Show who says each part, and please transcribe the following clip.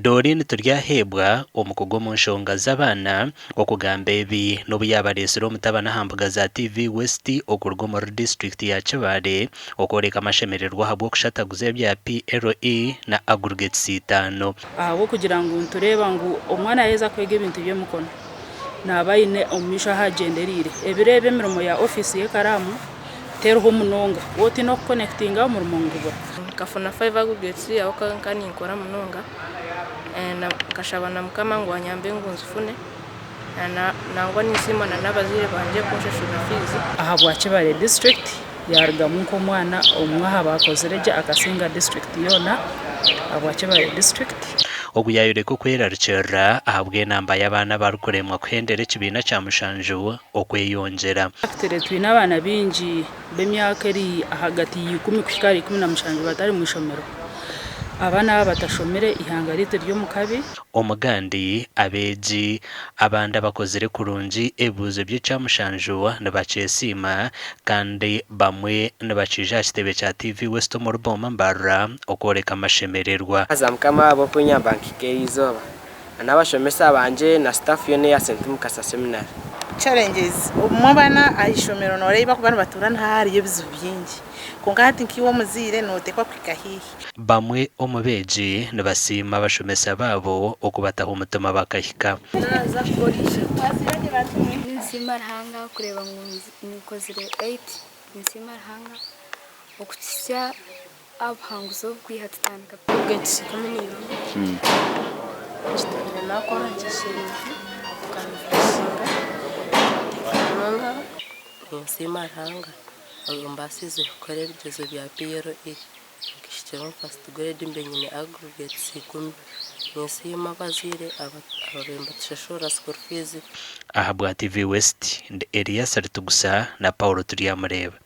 Speaker 1: Doreen Turyaheebwa, omukugu omu nshonga z'abaana, okugamba ebi n'obu yaaba areetsire omutabani aha mbuga za TV West okuruga omuri disiturikiti ya Kibaale okworeka amashemererwa ahabw'okushataguza ebya PLE na Aggregates itaano.
Speaker 2: Ahabw'okugira ngu nitureeba ngu omwana yaaheza kwega ebintu by'emikono naaba aine omu maisho ahu agyendereire. Ebiro ebi emirimo ya ofiisi y'ekaraamu teriho munonga, waaba otaine okukonekitinga omurimo nigubura.
Speaker 3: Nkafuna five aggregates ahabw'okuba nkaba ninkora munonga, nkashaba na Mukama ngu anyambe ngu nzifune, nangwa ninsiima na n'abazaire bangye kunshashurira fees.
Speaker 2: Ahabwa Kibaale district yarugamu nk'omwana omwe aha bakozire gye akasinga district yoona ahabwa Kibaale district.
Speaker 1: Ogu yaayoreka okwerarikirira ahabw'enamba y'abaana abarikuremwa kuhendera ekibiina kya mushanju okweyongyera.
Speaker 2: Actually twine abaana baingi b'emyaka eri ahagati ya ikumi kuhika ahari 17 batari mu ishomero. Abaana aba batashomire eihanga ryaitu riri omu kabi.
Speaker 1: Omugandi, abeegi abandi abakozire kurungi ebibuuzo by'ekyamushanju nibakyesiima kandi bamwe nibakiija aha kitebe kya TV West omuri Boma Mbarara okworeka amashemererwa.
Speaker 4: Haza Mukama ahabw'okunyamba nkahika eri izooba. Na n'abashomesa bangye na staff yoona eya St Mukasa Seminary.
Speaker 5: Challenges, Obumwe abaana aha ishomero nooreeba kuba nibatuura niho hariyo ebizibu bingi. Kwonka hati nk'iwe omuzaire nooteekwa kuhika haihi.
Speaker 1: Bamwe omu beegi nibasiima abashomesa baabo okubataho omutima bakahika.
Speaker 6: Naaza kukora ishatu. Ninsiima Ruhanga kureeba ngu nkozire eight. Ninsiima Ruhanga okutuhitsya aha buhanguzi obu kwiha tutandika.
Speaker 3: Aggregates 12 kitwire nakora nkyeshemereire tukabifasinga munonga.
Speaker 7: Ninsiima Ruhanga ombaasize kukora ebigyezo bya PLE nkahikire omu first grade mbe nyine aggregates ikumi. Ninsiima abazaire ababaire nibatushashurira school fees.
Speaker 1: Ahabwa TV West, ndi Elias Ritugusa na Paul Turyamureeba.